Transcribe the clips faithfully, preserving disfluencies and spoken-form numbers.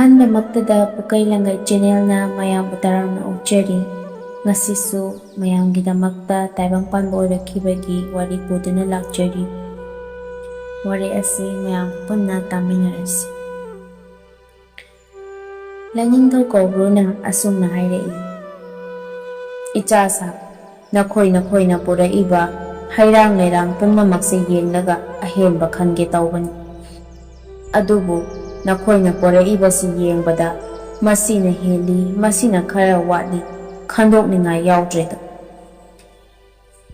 ꯑꯍꯥꯟꯕꯃꯛꯇꯗ ꯄꯨꯀꯩ ꯂꯪꯒꯩ ꯆꯦꯅꯦꯜꯅ ꯃꯌꯥꯝꯕꯨ ꯇꯔꯥꯝꯅ ꯑꯣꯛꯆꯔꯤ꯫ ꯉꯁꯤꯁꯨ ꯃꯌꯥꯝꯒꯤꯗꯃꯛꯇ ꯇꯥꯏꯕꯪ ꯄꯥꯟꯕ ꯑꯣꯏꯔꯛꯈꯤꯕꯒꯤ ꯋꯥꯔꯤ ꯄꯨꯗꯨꯅ ꯂꯥꯛꯆꯔꯤ꯫ ꯋꯥꯔꯤ ꯑꯁꯤ ꯃꯌꯥꯝ ꯄꯨꯟꯅ ꯇꯥꯃꯤꯟꯅꯔꯁꯤ꯫ ꯂꯥꯏꯅꯤꯡꯊꯧ ꯀꯧꯕ꯭ꯔꯨꯅ ꯑꯁꯨꯝꯅ ꯍꯥꯏꯔꯛꯏ, "ꯏꯆꯥꯁꯥ, ꯅꯈꯣꯏ ꯅꯈꯣꯏꯅ ꯄꯨꯔꯛꯏꯕ ꯍꯩꯔꯥꯡ ꯂꯩꯔꯥꯡ ꯄꯨꯝꯅꯃꯛꯁꯦ ꯌꯦꯡꯂꯒ ꯑꯍꯦꯟꯕ ꯈꯟꯒꯦ ꯇꯧꯕꯅꯤ꯫ ꯑꯗꯨꯕꯨ ꯅꯈꯣꯏꯅ ꯄꯨꯔꯛꯏꯕꯁꯤ ꯌꯦꯡꯕꯗ ꯃꯁꯤꯅ ꯍꯦꯜꯂꯤ, ꯃꯁꯤꯅ ꯈꯔ ꯋꯥꯠꯂꯤ, ꯈꯟꯗꯣꯛꯅꯤꯡꯉꯥꯏ ꯌꯥꯎꯗ꯭ꯔꯦꯗꯣ꯫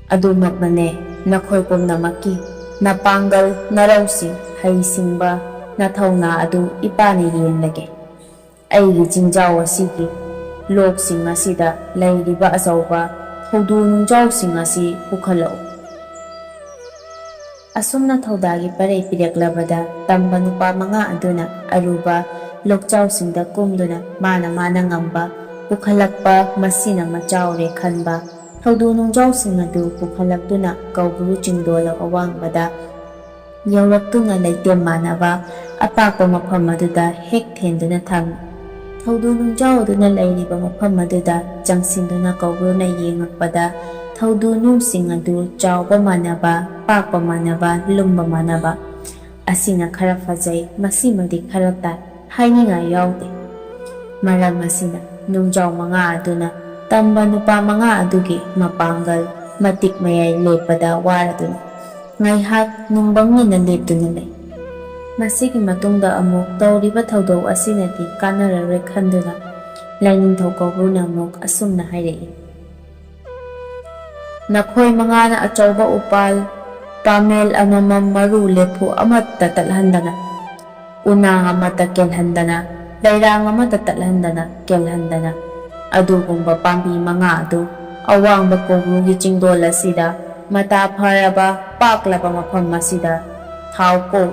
ꯑꯗꯨꯃꯛꯅꯅꯦ, ꯅꯈꯣꯏ ꯄꯨꯝꯅꯃꯛꯀꯤ ꯅꯄꯥꯡꯒꯜ, ꯅꯔꯧꯁꯤꯡ, ꯍꯩꯁꯤꯡꯕ, ꯅꯊꯧꯅꯥ ꯑꯗꯨ ꯏꯄꯥꯅ ꯌꯦꯡꯂꯒꯦ꯫ ꯑꯩꯒꯤ ꯆꯤꯡꯖꯥꯎ ꯑꯁꯤꯒꯤ ꯂꯣꯛꯁꯤꯡ ꯑꯁꯤꯗ ꯂꯩꯔꯤꯕ ꯑꯆꯧꯕ ꯊꯧꯗꯨ ꯅꯨꯡꯖꯥꯎꯁꯤꯡ ꯑꯁꯤ ꯄꯨꯈꯠꯂꯛꯎ꯫" ꯑꯁꯨꯝꯅ ꯊꯧꯗꯥꯒꯤ ꯄꯔꯩ ꯄꯤꯔꯛꯂꯕꯗ ꯇꯝꯕ ꯅꯨꯄꯥ ꯃꯉꯥ ꯑꯗꯨꯅ ꯑꯔꯨꯕ ꯂꯣꯛꯆꯥꯎꯁꯤꯡꯗ ꯀꯨꯝꯗꯨꯅ ꯃꯥꯅ ꯃꯥꯅ ꯉꯝꯕ ꯄꯨꯈꯠꯂꯛꯄ, ꯃꯁꯤꯅ ꯃꯆꯥꯎꯔꯦ ꯈꯟꯕ ꯊꯧꯗꯨ ꯅꯨꯡꯖꯥꯎꯁꯤꯡ ꯑꯗꯨ ꯄꯨꯈꯠꯂꯛꯇꯨꯅ ꯀꯧꯕ꯭ꯔꯨ ꯆꯤꯡꯗꯣꯜ ꯑꯋꯥꯡꯕꯗ ꯌꯧꯔꯛꯇꯨꯅ ꯂꯩꯇꯦꯝ ꯃꯥꯟꯅꯕ ꯑꯄꯥꯛꯄ ꯃꯐꯝ ꯑꯗꯨꯗ ꯍꯦꯛ ꯊꯦꯟꯗꯨꯅ ꯊꯝꯃꯤ꯫ ꯊꯧꯗꯨ ꯅꯨꯡꯖꯥꯎ ꯑꯗꯨꯅ ꯂꯩꯔꯤꯕ ꯃꯐꯝ ꯑꯗꯨꯗ ꯆꯪꯁꯤꯟꯗꯨꯅ ꯀꯧꯕ꯭ꯔꯨꯅ ꯌꯦꯡꯉꯛꯄꯗ ꯊꯧꯗꯨ ꯅꯨꯡꯁꯤꯡ ꯑꯗꯨ ꯆꯥꯎꯕ ꯃꯥꯟꯅꯕ, ꯄꯥꯛꯄ ꯃꯥꯟꯅꯕ, ꯂꯨꯝꯕ ꯃꯥꯟꯅꯕ꯫ ꯑꯁꯤꯅ ꯈꯔ ꯐꯖꯩ, ꯃꯁꯤꯃꯗꯤ ꯈꯔ ꯇꯥꯏ, ꯍꯥꯏꯅꯤꯡꯉꯥꯏ ꯌꯥꯎꯗꯦ꯫ ꯃꯔꯝ ꯑꯁꯤꯅ ꯅꯨꯡꯖꯥꯎ ꯃꯉꯥ ꯑꯗꯨꯅ ꯇꯝꯕ ꯅꯨꯄꯥ ꯃꯉꯥ ꯑꯗꯨꯒꯤ ꯃꯄꯥꯡꯒꯜ ꯃꯇꯤꯛ ꯃꯌꯥꯏ ꯂꯦꯞꯄꯗ ꯋꯥꯔꯗꯨꯅ ꯉꯥꯏꯍꯥꯛ ꯅꯨꯡꯕꯪꯅꯅ ꯂꯦꯞꯇꯨꯅ ꯂꯩ꯫ ꯃꯁꯤꯒꯤ ꯃꯇꯨꯡꯗ ꯑꯃꯨꯛ ꯇꯧꯔꯤꯕ ꯊꯧꯗꯣꯛ ꯑꯁꯤꯅꯗꯤ ꯀꯥꯟꯅꯔꯔꯣꯏ ꯈꯟꯗꯨꯅ ꯂꯥꯏꯅꯤꯡꯊꯧ ꯀꯧꯕ꯭ꯔꯨꯅ ꯑꯃꯨꯛ ꯑꯁꯨꯝꯅ ꯍꯥꯏꯔꯛꯏ, "ꯅꯈꯣꯏ ꯃꯉꯥꯅ ꯑꯆꯧꯕ ꯎꯄꯥꯜ ꯄꯥꯃꯦꯜ ꯑꯃꯃꯝ ꯃꯔꯨ ꯂꯦꯐꯨ ꯑꯃꯠꯇ ꯇꯠꯍꯟꯗꯅ, ꯎꯅꯥ ꯑꯃꯠꯇ ꯀꯦꯜꯍꯟꯗꯅ, ꯂꯩꯔꯥꯡ ꯑꯃꯠꯇ ꯇꯠꯍꯟꯗꯅ, ꯀꯦꯜꯍꯟꯗꯅ, ꯑꯗꯨꯒꯨꯝꯕ ꯄꯥꯝꯕꯤ ꯃꯉꯥ ꯑꯗꯨ ꯑꯋꯥꯡꯕ ꯀꯧꯕ꯭ꯔꯨꯒꯤ ꯆꯤꯡꯗꯣꯜ ꯑꯁꯤꯗ, ꯃꯇꯥ ꯐꯔꯕ ꯄꯥꯛꯂꯕ ꯃꯐꯝ ꯑꯁꯤꯗ ꯊꯥꯎꯀꯣ꯫"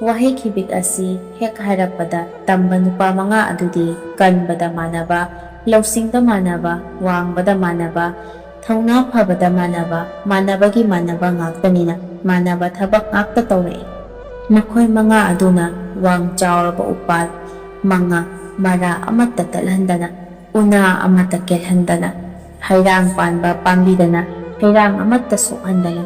ꯋꯥꯍꯩ ꯈꯤꯕꯤꯛ ꯑꯁꯤ ꯍꯦꯛ ꯍꯥꯏꯔꯛꯄꯗ ꯇꯝꯕ ꯅꯨꯄꯥ ꯃꯉꯥ ꯑꯗꯨꯗꯤ ꯀꯟꯕꯗ ꯃꯥꯟꯅꯕ, ꯂꯧꯁꯤꯡꯗ ꯃꯥꯟꯅꯕ, ꯋꯥꯡꯕꯗ ꯃꯥꯟꯅꯕ, ꯊꯧꯅꯥ ꯐꯕꯗ ꯃꯥꯟꯅꯕ, ꯃꯥꯟꯅꯕꯒꯤ ꯃꯥꯟꯅꯕ ꯉꯥꯛꯇꯅꯤꯅ ꯃꯥꯟꯅꯕ ꯊꯕꯛ ꯉꯥꯛꯇ ꯇꯧꯔꯛꯏ꯫ ꯃꯈꯣꯏ ꯃꯉꯥ ꯑꯗꯨꯅ ꯋꯥꯡ ꯆꯥꯎꯔꯕ ꯎꯄꯥꯜ ꯃꯉꯥ, ꯃꯔꯥ ꯑꯃꯠꯇ ꯇꯠꯍꯟꯗꯅ, ꯎꯅꯥ ꯑꯃꯠꯇ ꯀꯦꯜꯍꯟꯗꯅ, ꯍꯩꯔꯥꯡ ꯄꯥꯟꯕ ꯄꯥꯝꯕꯤꯗꯅ ꯍꯩꯔꯥꯡ ꯑꯃꯠꯇ ꯁꯣꯛꯍꯟꯗꯅ,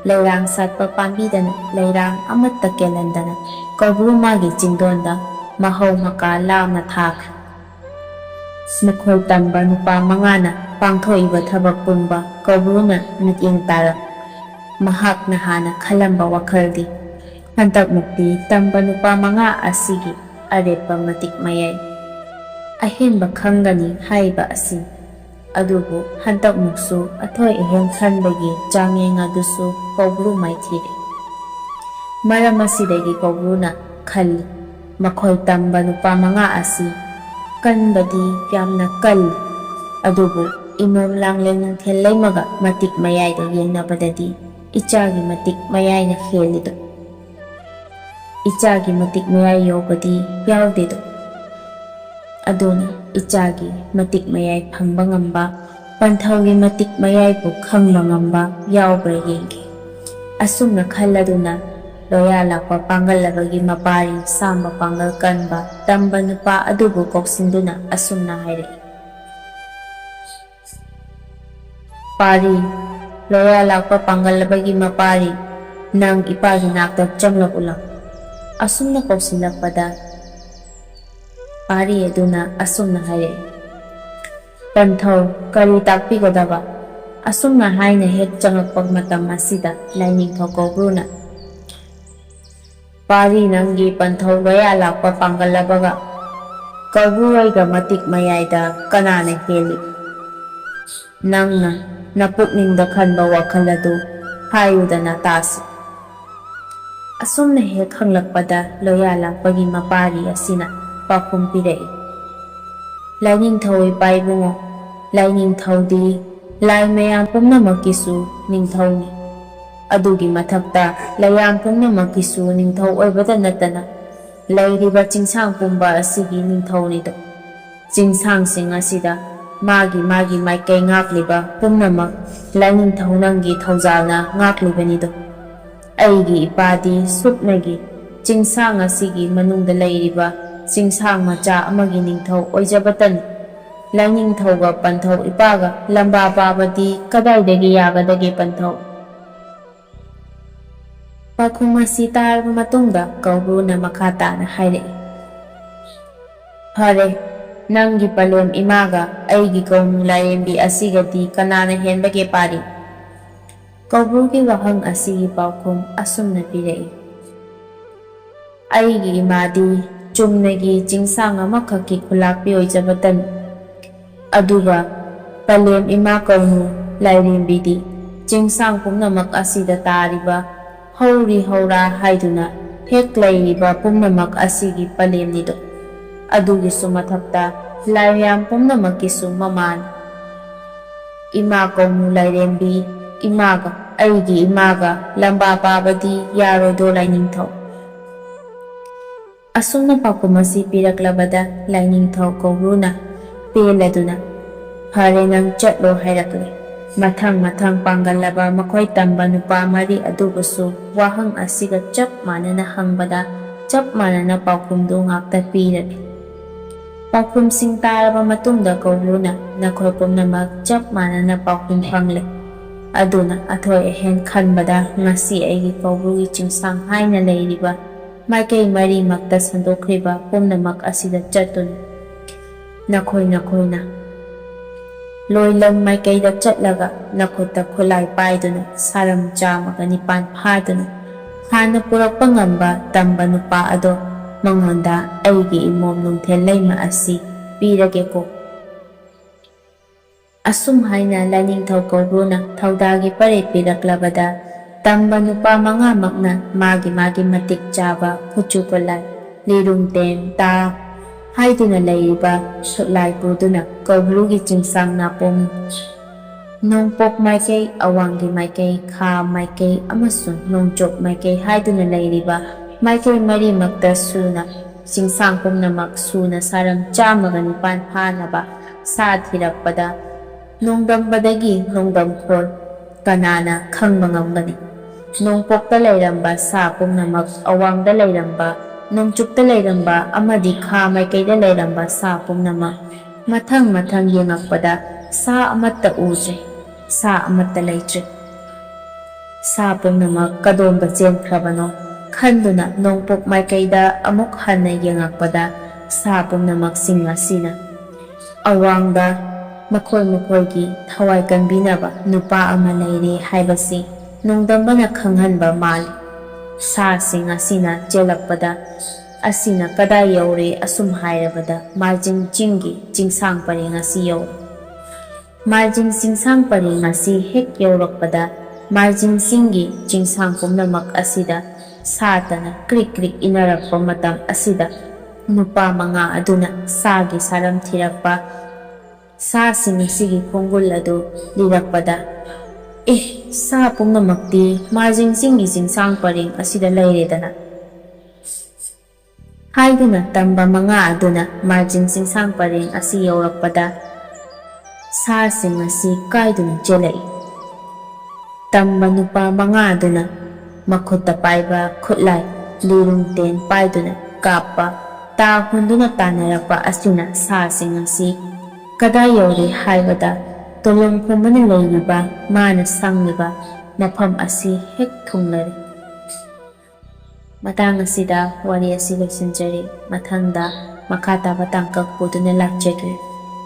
ꯂꯩꯔꯥꯡ ꯁꯥꯠꯄ ꯄꯥꯝꯕꯤꯗꯅ ꯂꯩꯔꯥꯡ ꯑꯃꯠꯇ ꯀꯦꯜꯍꯟꯗꯅ, ꯀꯧꯕ꯭ꯔꯨ ꯃꯥꯒꯤ ꯆꯤꯡꯗꯣꯟꯗ ꯃꯍꯧ ꯃꯀꯥ ꯂꯥꯎꯅ ꯊꯥꯈ꯭ꯔꯦ꯫ ꯃꯈꯣꯏ ꯇꯝꯕ ꯅꯨꯄꯥ ꯃꯉꯥꯅ ꯄꯥꯡꯊꯣꯛꯏꯕ ꯊꯕꯛ ꯄꯨꯝꯕ ꯀꯧꯕ꯭ꯔꯨꯅ ꯃꯤꯠꯌꯦꯡ ꯇꯥꯔꯝꯃꯤ꯫ ꯃꯍꯥꯛꯅ ꯍꯥꯟꯅ ꯈꯜꯂꯝꯕ ꯋꯥꯈꯜꯗꯤ, ꯍꯟꯗꯛꯃꯨꯛꯇꯤ ꯇꯝꯕ ꯅꯨꯄꯥ ꯃꯉꯥ ꯑꯁꯤꯒꯤ ꯑꯔꯦꯞꯄ ꯃꯇꯤꯛ ꯃꯌꯥꯏ ꯑꯍꯦꯟꯕ ꯈꯪꯒꯅꯤ ꯍꯥꯏꯕ ꯑꯁꯤ꯫ ꯑꯗꯨꯕꯨ ꯍꯟꯗꯛꯃꯨꯛꯁꯨ ꯑꯊꯣꯏ ꯑꯍꯦꯟ ꯈꯟꯕꯒꯤ ꯆꯥꯡꯌꯦꯡ ꯑꯗꯨꯁꯨ ꯀꯧꯕ꯭ꯔꯨ ꯃꯥꯏꯊꯤꯔꯦ꯫ ꯃꯔꯝ ꯑꯁꯤꯗꯒꯤ ꯀꯧꯕ꯭ꯔꯨꯅ ꯈꯜꯂꯤ, ꯃꯈꯣꯏ ꯇꯝꯕ ꯅꯨꯄꯥ ꯃꯉꯥ ꯑꯁꯤ ꯀꯟꯕꯗꯤ ꯌꯥꯝꯅ ꯀꯜꯂꯤ, ꯑꯗꯨꯕꯨ ꯏꯃꯣꯝ ꯂꯥꯡꯂꯦꯟ ꯅꯨꯡꯊꯦꯜ ꯂꯩꯃꯒ ꯃꯇꯤꯛ ꯃꯌꯥꯏꯗ ꯌꯦꯡꯅꯕꯗꯗꯤ ꯏꯆꯥꯒꯤ ꯃꯇꯤꯛ ꯃꯌꯥꯏꯅ ꯍꯦꯜꯂꯤꯗꯣ꯫ ꯏꯆꯥꯒꯤ ꯃꯇꯤꯛ ꯃꯌꯥꯏ ꯌꯧꯕꯗꯤ ꯌꯥꯎꯗꯦꯗꯣ꯫ ꯑꯗꯨꯅ ꯏꯆꯥꯒꯤ ꯃꯇꯤꯛ ꯃꯌꯥꯏ ꯐꯪꯕ ꯉꯝꯕ, ꯄꯟꯊꯧꯒꯤ ꯃꯇꯤꯛ ꯃꯌꯥꯏꯕꯨ ꯈꯪꯕ ꯉꯝꯕ ꯌꯥꯎꯕ꯭ꯔꯥ ꯌꯦꯡꯒꯦ꯫ ꯑꯁꯨꯝꯅ ꯈꯜꯂꯗꯨꯅ ꯂꯣꯌꯥ ꯂꯥꯛꯄ ꯄꯥꯡꯒꯜꯂꯕꯒꯤ ꯃꯄꯥꯔꯤ ꯁꯥꯝꯕ ꯄꯥꯡꯒꯜ ꯀꯟꯕ ꯇꯝꯕ ꯅꯨꯄꯥ ꯑꯗꯨꯕꯨ ꯀꯧꯁꯤꯟꯗꯨꯅ ꯑꯁꯨꯝꯅ ꯍꯥꯏꯔꯛꯏ, "ꯄꯥꯔꯤ, ꯂꯣꯌꯥ ꯂꯥꯛꯄ ꯄꯥꯡꯒꯜꯂꯕꯒꯤ ꯃꯄꯥꯔꯤ, ꯅꯪ ꯏꯄꯥꯒꯤ ꯅꯥꯛꯇ ꯆꯪꯂꯛꯎ ꯂꯥꯎ"꯫ ꯑꯁꯨꯝꯅ ꯀꯧꯁꯤꯜꯂꯛꯄꯗ ꯄꯥꯔꯤ ꯑꯗꯨꯅ ꯑꯁꯨꯝꯅ ꯍꯥꯏꯔꯛꯏ, "ꯄꯟꯊꯧ, ꯀꯔꯤ ꯇꯥꯛꯄꯤꯒꯗꯕ?" ꯑꯁꯨꯝꯅ ꯍꯥꯏꯅ ꯍꯦꯛ ꯆꯪꯂꯛꯄ ꯃꯇꯝ ꯑꯁꯤꯗ ꯂꯥꯏꯅꯤꯡꯊꯧ ꯀꯧꯕ꯭ꯔꯨꯅ, "ꯄꯥꯔꯤ, ꯅꯪꯒꯤ ꯄꯟꯊꯧ ꯂꯣꯌꯥ ꯂꯥꯛꯄ ꯄꯥꯡꯒꯜꯂꯕꯒ ꯀꯧꯕ꯭ꯔꯨ ꯑꯩꯒ ꯃꯇꯤꯛ ꯃꯌꯥꯏꯗ ꯀꯅꯥꯅ ꯍꯦꯜꯂꯤ? ꯅꯪꯅ ꯅꯄꯨꯛꯅꯤꯡꯗ ꯈꯟꯕ ꯋꯥꯈꯜ ꯑꯗꯨ ꯍꯥꯏꯌꯨꯗꯅ ꯇꯥꯁꯤ"꯫ ꯑꯁꯨꯝꯅ ꯍꯦꯛ ꯍꯪꯂꯛꯄꯗ ꯂꯣꯌꯥ ꯂꯥꯛꯄꯒꯤ ꯃꯄꯥꯔꯤ ꯑꯁꯤꯅ ꯄꯥꯎꯈꯨꯝ ꯄꯤꯔꯛꯏ, "ꯂꯥꯏꯅꯤꯡꯊꯧ ꯏꯄꯥ ꯏꯕꯨꯡꯉꯣ, ꯂꯥꯏꯅꯤꯡꯊꯧꯗꯤ ꯂꯥꯏ ꯃꯌꯥꯝ ꯄꯨꯝꯅꯃꯛꯀꯤꯁꯨ ꯅꯤꯡꯊꯧꯅꯤ꯫ ꯑꯗꯨꯒꯤ ꯃꯊꯛꯇ ꯂꯩꯌꯥꯝ ꯄꯨꯝꯅꯃꯛꯀꯤꯁꯨ ꯅꯤꯡꯊꯧ ꯑꯣꯏꯕꯗ ꯅꯠꯇꯅ ꯂꯩꯔꯤꯕ ꯆꯤꯡꯁꯥꯡ ꯄꯨꯝꯕ ꯑꯁꯤꯒꯤ ꯅꯤꯡꯊꯧꯅꯤꯗꯣ꯫ ꯆꯤꯡꯁꯥꯡꯁꯤꯡ ꯑꯁꯤꯗ ꯃꯥꯒꯤ ꯃꯥꯒꯤ ꯃꯥꯏꯀꯩ ꯉꯥꯛꯂꯤꯕ ꯄꯨꯝꯅꯃꯛ ꯂꯥꯏꯅꯤꯡꯊꯧ ꯅꯪꯒꯤ ꯊꯧꯖꯥꯜꯅ ꯉꯥꯛꯂꯤꯕꯅꯤꯗꯣ꯫ ꯑꯩꯒꯤ ꯏꯄꯥꯗꯤ ꯁꯨꯞꯅꯒꯤ ꯆꯤꯡꯁꯥꯡ ꯑꯁꯤꯒꯤ ꯃꯅꯨꯡꯗ ꯂꯩꯔꯤꯕ ꯆꯤꯡꯁꯥꯡ ꯃꯆꯥ ꯑꯃꯒꯤ ꯅꯤꯡꯊꯧ ꯑꯣꯏꯖꯕꯇꯅꯤ꯫ ꯂꯥꯏꯅꯤꯡꯊꯧꯒ ꯄꯟꯊꯧ ꯏꯄꯥꯒ ꯂꯝꯕꯥ ꯄꯥꯕꯗꯤ ꯀꯗꯥꯏꯗꯒꯤ ꯌꯥꯒꯗꯒꯦ ꯄꯟꯊꯧ? ꯄꯥꯎꯈꯨꯝ ꯑꯁꯤ ꯇꯥꯔꯕ ꯃꯇꯨꯡꯗ ꯀꯧꯕ꯭ꯔꯨꯅ ꯃꯈꯥ ꯇꯥꯅ ꯍꯥꯏꯔꯛꯏ, "ꯐꯔꯦ, ꯅꯪꯒꯤ ꯄꯂꯦꯝ ꯏꯃꯥꯒ ꯑꯩꯒꯤ ꯀꯧꯅꯨ ꯂꯥꯏꯔꯦꯝꯕꯤ ꯑꯁꯤꯒꯗꯤ ꯀꯅꯥꯅ ꯍꯦꯟꯕꯒꯦ ꯄꯥꯔꯤ?" ꯀꯧꯕ꯭ꯔꯨꯒꯤ ꯋꯥꯍꯪ ꯑꯁꯤꯒꯤ ꯄꯥꯎꯈꯨꯝ ꯑꯁꯨꯝꯅ ꯄꯤꯔꯛꯏ, "ꯑꯩꯒꯤ ꯏꯃꯥꯗꯤ ꯆꯨꯝꯅꯒꯤ ꯆꯤꯡꯁꯥꯡ ꯑꯃꯈꯛꯀꯤ ꯈꯨꯂꯥꯛꯄꯤ ꯑꯣꯏꯖꯕꯇꯅꯤ꯫ ꯑꯗꯨꯒ ꯄꯂꯦꯝ ꯏꯃꯥ ꯀꯧꯅꯨ ꯂꯥꯏꯔꯦꯝꯕꯤꯗꯤ ꯆꯤꯡꯁꯥꯡ ꯄꯨꯝꯅꯃꯛ ꯑꯁꯤꯗ ꯇꯥꯔꯤꯕ ꯍꯧꯔꯤ ꯍꯧꯔꯥ ꯍꯥꯏꯗꯨꯅ ꯍꯦꯛ ꯂꯩꯔꯤꯕ ꯄꯨꯝꯅꯃꯛ ꯑꯁꯤꯒꯤ ꯄꯂꯦꯝꯅꯤꯗꯣ꯫ ꯑꯗꯨꯒꯤꯁꯨ ꯃꯊꯛꯇ ꯂꯥꯏꯃꯌꯥꯝ ꯄꯨꯝꯅꯃꯛꯀꯤꯁꯨ ꯃꯃꯥꯅꯤ꯫ ꯏꯃꯥ ꯀꯧꯅꯨ ꯂꯥꯏꯔꯦꯝꯕꯤ ꯏꯃꯥꯒ ꯑꯩꯒꯤ ꯏꯃꯥꯒ ꯂꯝꯕꯥ ꯄꯥꯕꯗꯤ ꯌꯥꯔꯣꯏꯗꯣ ꯂꯥꯏꯅꯤꯡꯊꯧ?" ꯑꯁꯨꯝꯅ ꯄꯥꯎꯈꯨꯝ ꯑꯁꯤ ꯄꯤꯔꯛꯂꯕꯗ ꯂꯥꯏꯅꯤꯡꯊꯧ ꯀꯧꯕ꯭ꯔꯨꯅ ꯄꯦꯜꯂꯗꯨꯅ, "ꯐꯔꯦ, ꯅꯪ ꯆꯠꯂꯣ" ꯍꯥꯏꯔꯛꯂꯦ꯫ ꯃꯊꯪ ꯃꯊꯪ ꯄꯥꯡꯒꯜꯂꯕ ꯃꯈꯣꯏ ꯇꯝꯕ ꯅꯨꯄꯥ ꯃꯔꯤ ꯑꯗꯨꯕꯨꯁꯨ ꯋꯥꯍꯪ ꯑꯁꯤꯒ ꯆꯞ ꯃꯥꯟꯅꯅ ꯍꯪꯕꯗ ꯆꯞ ꯃꯥꯟꯅꯅ ꯄꯥꯎꯈꯨꯝꯗꯨ ꯉꯥꯛꯇ ꯄꯤꯔꯛꯏ꯫ ꯄꯥꯎꯈꯨꯝꯁꯤꯡ ꯇꯥꯔꯕ ꯃꯇꯨꯡꯗ ꯀꯧꯕ꯭ꯔꯨꯅ ꯅꯈꯣꯏ ꯄꯨꯝꯅꯃꯛ ꯆꯞ ꯃꯥꯟꯅꯅ ꯄꯥꯎꯈꯨꯝ ꯐꯪꯂꯦ꯫ ꯑꯗꯨꯅ ꯑꯊꯣꯏ ꯑꯍꯦꯟ ꯈꯟꯕꯗ ꯉꯁꯤ ꯑꯩꯒꯤ ꯀꯧꯕ꯭ꯔꯨꯒꯤ ꯆꯤꯡꯁꯥꯡ ꯍꯥꯏꯅ ꯂꯩꯔꯤꯕ ꯃꯥꯏꯀꯩ ꯃꯔꯤꯃꯛꯇ ꯁꯟꯗꯣꯛꯈ꯭ꯔꯤꯕ ꯄꯨꯝꯅꯃꯛ ꯑꯁꯤꯗ ꯆꯠꯇꯨꯅ ꯅꯈꯣꯏ ꯅꯈꯣꯏꯅ ꯂꯣꯏꯂꯝ ꯃꯥꯏꯀꯩꯗ ꯆꯠꯂꯒ ꯅꯈꯨꯠꯇ ꯈꯨꯠꯂꯥꯏ ꯄꯥꯏꯗꯨꯅ ꯁꯥꯔꯝ ꯆꯥꯝꯃꯒ ꯅꯤꯄꯥꯟ ꯐꯥꯗꯨꯅ ꯍꯥꯟꯅ ꯄꯨꯔꯛꯄ ꯉꯝꯕ ꯇꯝꯕ ꯅꯨꯄꯥ ꯑꯗꯣ ꯃꯉꯣꯟꯗ ꯑꯩꯒꯤ ꯏꯃꯣꯝ ꯅꯨꯡꯊꯦꯜ ꯂꯩꯃ ꯑꯁꯤ ꯄꯤꯔꯒꯦꯀꯣ꯫ ꯑꯁꯨꯝ ꯍꯥꯏꯅ ꯂꯥꯏꯅꯤꯡꯊꯧ ꯀꯧꯕ꯭ꯔꯨꯅ ꯊꯧꯗꯥꯒꯤ ꯄꯔꯦ ꯄꯤꯔꯛꯂꯕꯗ ꯇꯝꯕ ꯅꯨꯄꯥ ꯃꯉꯥꯃꯛꯅ ꯃꯥꯒꯤ ꯃꯥꯒꯤ ꯃꯇꯤꯛ ꯆꯥꯕ ꯈꯨꯠꯁꯨ ꯈꯨꯠꯂꯥꯏ, ꯂꯤꯔꯨꯡ ꯇꯦꯡ ꯇꯥ ꯍꯥꯏꯗꯨꯅ ꯂꯩꯔꯤꯕ ꯈꯨꯠꯂꯥꯏ ꯄꯨꯗꯨꯅ ꯀꯧꯕ꯭ꯔꯨꯒꯤ ꯆꯤꯡꯁꯥꯡ ꯅꯥꯄꯣꯝ, ꯅꯣꯡꯄꯣꯛ ꯃꯥꯏꯀꯩ, ꯑꯋꯥꯡꯒꯤ ꯃꯥꯏꯀꯩ, ꯈꯥ ꯃꯥꯏꯀꯩ ꯑꯃꯁꯨꯡ ꯅꯣꯡꯆꯨꯞ ꯃꯥꯏꯀꯩ ꯍꯥꯏꯗꯨꯅ ꯂꯩꯔꯤꯕ ꯃꯥꯏꯀꯩ ꯃꯔꯤꯃꯛꯇ ꯁꯨꯅ ꯆꯤꯡꯁꯥꯡ ꯄꯨꯝꯅꯃꯛ ꯁꯨꯅ ꯁꯥꯔꯝ ꯆꯥꯝꯃꯒ ꯅꯤꯄꯥꯟ ꯐꯥꯅꯕ ꯁꯥ ꯊꯤꯔꯛꯄꯗ ꯅꯣꯡꯗꯝꯕꯗꯒꯤ ꯅꯣꯡꯗꯝꯈꯣꯜ ꯀꯅꯥꯅ ꯈꯪꯕ ꯉꯝꯒꯅꯤ? ꯅꯣꯡꯄꯣꯛꯇ ꯂꯩꯔꯝꯕ ꯁꯥ ꯄꯨꯝꯅꯃꯛ, ꯑꯋꯥꯡꯗ ꯂꯩꯔꯝꯕ, ꯅꯣꯡꯆꯨꯞꯇ ꯂꯩꯔꯝꯕ ꯑꯃꯗꯤ ꯈꯥ ꯃꯥꯏꯀꯩꯗ ꯂꯩꯔꯝꯕ ꯁꯥ ꯄꯨꯝꯅꯃꯛ ꯃꯊꯪ ꯃꯊꯪ ꯌꯦꯡꯉꯛꯄꯗ ꯁꯥ ꯑꯃꯠꯇ ꯎꯗ꯭ꯔꯦ꯫ ꯁꯥ ꯑꯃꯠꯇ ꯂꯩꯇ꯭ꯔꯦ꯫ ꯁꯥ ꯄꯨꯝꯅꯃꯛ ꯀꯗꯣꯝꯗ ꯆꯦꯟꯈ꯭ꯔꯕꯅꯣ ꯈꯟꯗꯨꯅ ꯅꯣꯡꯄꯣꯛ ꯃꯥꯏꯀꯩꯗ ꯑꯃꯨꯛ ꯍꯟꯅ ꯌꯦꯡꯉꯛꯄꯗ ꯁꯥ ꯄꯨꯝꯅꯃꯛꯁꯤꯡ ꯑꯁꯤꯅ ꯑꯋꯥꯡꯗ ꯃꯈꯣꯏ ꯃꯈꯣꯏꯒꯤ ꯊꯋꯥꯏ ꯀꯟꯕꯤꯅꯕ ꯅꯨꯄꯥ ꯑꯃ ꯂꯩꯔꯦ ꯍꯥꯏꯕꯁꯤ ꯅꯣꯡꯗꯝꯕꯅ ꯈꯪꯍꯟꯕ ꯃꯥꯜꯂꯤ꯫ ꯁꯥꯁꯤꯡ ꯑꯁꯤꯅ ꯆꯦꯜꯂꯛꯄꯗ ꯑꯁꯤꯅ ꯀꯗꯥꯏ ꯌꯧꯔꯦ? ꯑꯁꯨꯝ ꯍꯥꯏꯔꯕꯗ ꯃꯥꯔꯖꯤꯡ ꯆꯤꯡꯒꯤ ꯆꯤꯡꯁꯥꯡ ꯄꯔꯦꯡ ꯑꯁꯤ ꯌꯧꯔꯦ꯫ ꯃꯥꯔꯖꯤꯡ ꯆꯤꯡꯁꯥꯡ ꯄꯔꯦꯡ ꯑꯁꯤ ꯍꯦꯛ ꯌꯧꯔꯛꯄꯗ ꯃꯥꯔꯖꯤꯡ ꯆꯤꯡꯒꯤ ꯆꯤꯡꯁꯥꯡ ꯄꯨꯝꯅꯃꯛ ꯑꯁꯤꯗ ꯁꯥꯇꯅ ꯀ꯭ꯔꯤꯛ ꯀ꯭ꯔꯤꯛ ꯏꯟꯅꯔꯛꯄ ꯃꯇꯝ ꯑꯁꯤꯗ ꯅꯨꯄꯥ ꯃꯉꯥ ꯑꯗꯨꯅ ꯁꯥꯒꯤ ꯁꯥꯔꯝ ꯊꯤꯔꯛꯄ, ꯁꯥꯁꯤꯡ ꯑꯁꯤꯒꯤ ꯈꯣꯡꯒꯨꯜ ꯑꯗꯨ ꯂꯤꯔꯛꯄꯗ, "ꯑꯦ, ꯁꯥ ꯄꯨꯝꯅꯃꯛꯇꯤ ꯃꯥꯔꯖꯤꯡ ꯆꯤꯡꯒꯤ ꯆꯤꯡꯁꯥꯡ ꯄꯔꯦꯡ ꯑꯁꯤꯗ ꯂꯩꯔꯦꯗꯅ" ꯍꯥꯏꯗꯨꯅ ꯇꯝꯕ ꯃꯉꯥ ꯑꯗꯨꯅ ꯃꯥꯔꯖꯤꯡ ꯆꯤꯡꯁꯥꯡ ꯄꯔꯦꯡ ꯑꯁꯤ ꯌꯧꯔꯛꯄꯗ ꯁꯥꯁꯤꯡ ꯑꯁꯤ ꯀꯥꯏꯗꯨꯅ ꯆꯦꯜꯂꯛꯏ꯫ ꯇꯝꯕ ꯅꯨꯄꯥ ꯃꯉꯥ ꯑꯗꯨꯅ ꯃꯈꯨꯠꯇ ꯄꯥꯏꯕ ꯈꯨꯠꯂꯥꯏ ꯂꯤꯔꯨꯡ ꯇꯦꯟ ꯄꯥꯏꯗꯨꯅ ꯀꯥꯞꯄ, ꯇꯥ ꯍꯨꯟꯗꯨꯅ ꯇꯥꯟꯅꯔꯛꯄ ꯑꯁꯤꯅ ꯁꯥꯁꯤꯡ ꯑꯁꯤ ꯀꯗꯥꯏ ꯌꯧꯔꯦ ꯍꯥꯏꯕꯗ ꯇꯣꯂꯣꯝ ꯈꯣꯝꯕꯅ ꯂꯩꯔꯤꯕ ꯃꯥꯅ ꯁꯪꯂꯤꯕ ꯃꯐꯝ ꯑꯁꯤ ꯍꯦꯛ ꯊꯨꯡꯂꯔꯦ꯫ ꯃꯇꯥꯡ ꯑꯁꯤꯗ ꯋꯥꯔꯤ ꯑꯁꯤ ꯂꯣꯏꯁꯤꯟꯖꯔꯦ꯫ ꯃꯊꯪꯗ ꯃꯈꯥ ꯇꯥꯕ ꯇꯥꯡꯀꯛ ꯄꯨꯗꯨꯅ ꯂꯥꯛꯆꯒꯦ꯫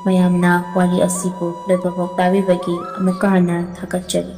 ꯃꯌꯥꯝꯅ ꯋꯥꯔꯤ ꯑꯁꯤꯕꯨ ꯂꯣꯏꯕꯐꯥꯎ ꯇꯥꯕꯤꯕꯒꯤ ꯑꯃꯨꯛꯀ ꯍꯟꯅ ꯊꯥꯒꯠꯆꯔꯤ꯫